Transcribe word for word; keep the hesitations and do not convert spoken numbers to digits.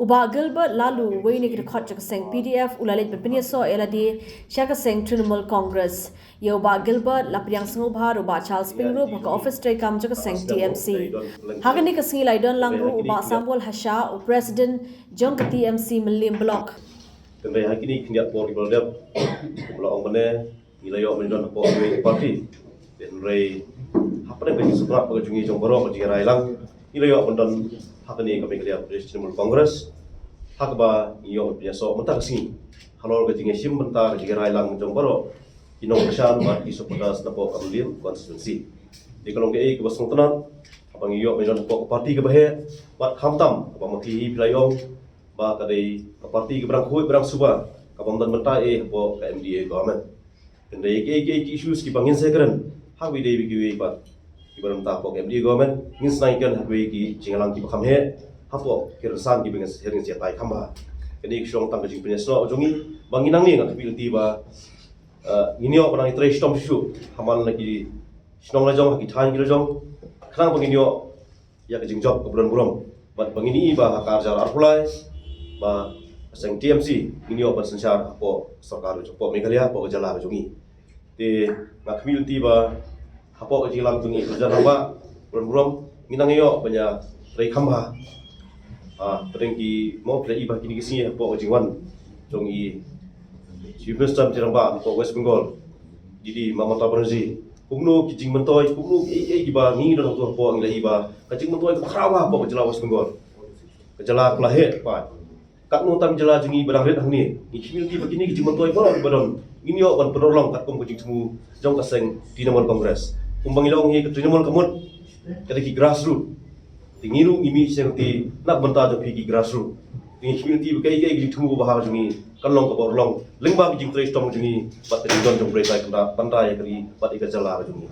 Bah Gilbert Laloo, uwei na ki dkhot jong ka seng P D F, u la leit ban pynïasoh ïa lade sha ka seng Trinamool Congress. Ïa u Bah Gilbert la pdiang sngewbha da u Bah Charles Pyngrope ha ka ophis treikam jong ka seng T M C. Ha kane ka sngi la ïadon lang ruh u Bah Sambol Hasha, u president jong ka T M C Mylliem Block. Hynrei ha kine ki khyndiat por kiba la dep, kumba la ong mynne, ngi la ïoh ban don hapoh kawei ka party. Hynrei hapdeng ka jingsngewbha ka jong ngi jong baroh ka jingïarai lang, ngi la ïoh ban don ha kane ka Meghalaya Pradesh Trinamool Congress. Ha kaba ngi ïoh ban pynïasoh mynta ka sngi halor ka jingïashim bynta ka jingïarai lang jong baroh ki nongkyrshan bad ki supporters napoh ka Mylliem constituency. Te ka long kaei kaba sngewtynnat haba ngi ïoh ban don hapoh ka party kaba heh, bad khamtam kaba ma phi hi phi la ïoh ba ka dei ka party kaba rangkhuid ba rangsuba, kabym don bynta ei hapoh ka M D A government. Hynrei kiei kiei ki issues kiba ngin sa kren ha kawei de kiwei pat kiba don bynta hapoh ka M D A government, ngin sa ïakren ha kawei ki jingïalang kiba kham heh hapoh ki rynsan kiba ngin sa, ngin sa ïatai kham bha. Kane ka long tang ka jingpynïasoh jong ngi, ba ngi nangne nga khmih lynti ba, eh, ngin ïoh ban nang ïatrei shitom shuh shuh ha man la ki shnong la jong, ha ki thaiñ ki la jong, khnang ba ngin ïoh ïa ka jingjop kaba don burom. Bad ba ngin ïohi ba ha ka ar hajar arphew lai ba ka seng T M C ngin ïoh ban synshar hapoh sorkar jong hapoh Meghalaya, hapoh ka jylla ka jong ngi. Te nga khmih lynti ba hapoh ka jingïalam jong ngi ka jylla ba don burom, ngin nang ïoh ban ïatrei kham bha. Ah, pdeng ki, mo, phi la i ba kine ki sngi hapoh ka jingwan jong i Chief Minister jong ka rangbah hapoh West Bengal, Didi Mamata Banerjee, kumno ki jingmyntoi, kumno kiei kiei kiba ngi don hapoh, ngi la i ba ka jingmyntoi kaba khraw hapoh ka jylla West Bengal. Ka jylla ka la heh pat. Katno tam jylla jong ngi ba dang rit hangne. Ngi khmih lynti ba kine ki jingmyntoi baroh kiba don ngin ïoh ban pynurlong katkum ka jingthmu jong ka seng Trinamool Congress. Kumba ngi la ong hi, ka Trinamool ka mut ka dei ki grassroot. Te ngi ruh ngi mih sha ka lynti na ka bynta jong phi ki grassroot. Te ngi khmih lynti ba kaei kaei ka jingthmu kaba ha jong ngi kan long kaba urlong lyngba ka jingtrei shitom jong ngi bad ka jingdon jong U Blei Trai Kynrad ban da ïa ka ri bad ïa ka jylla jong ngi.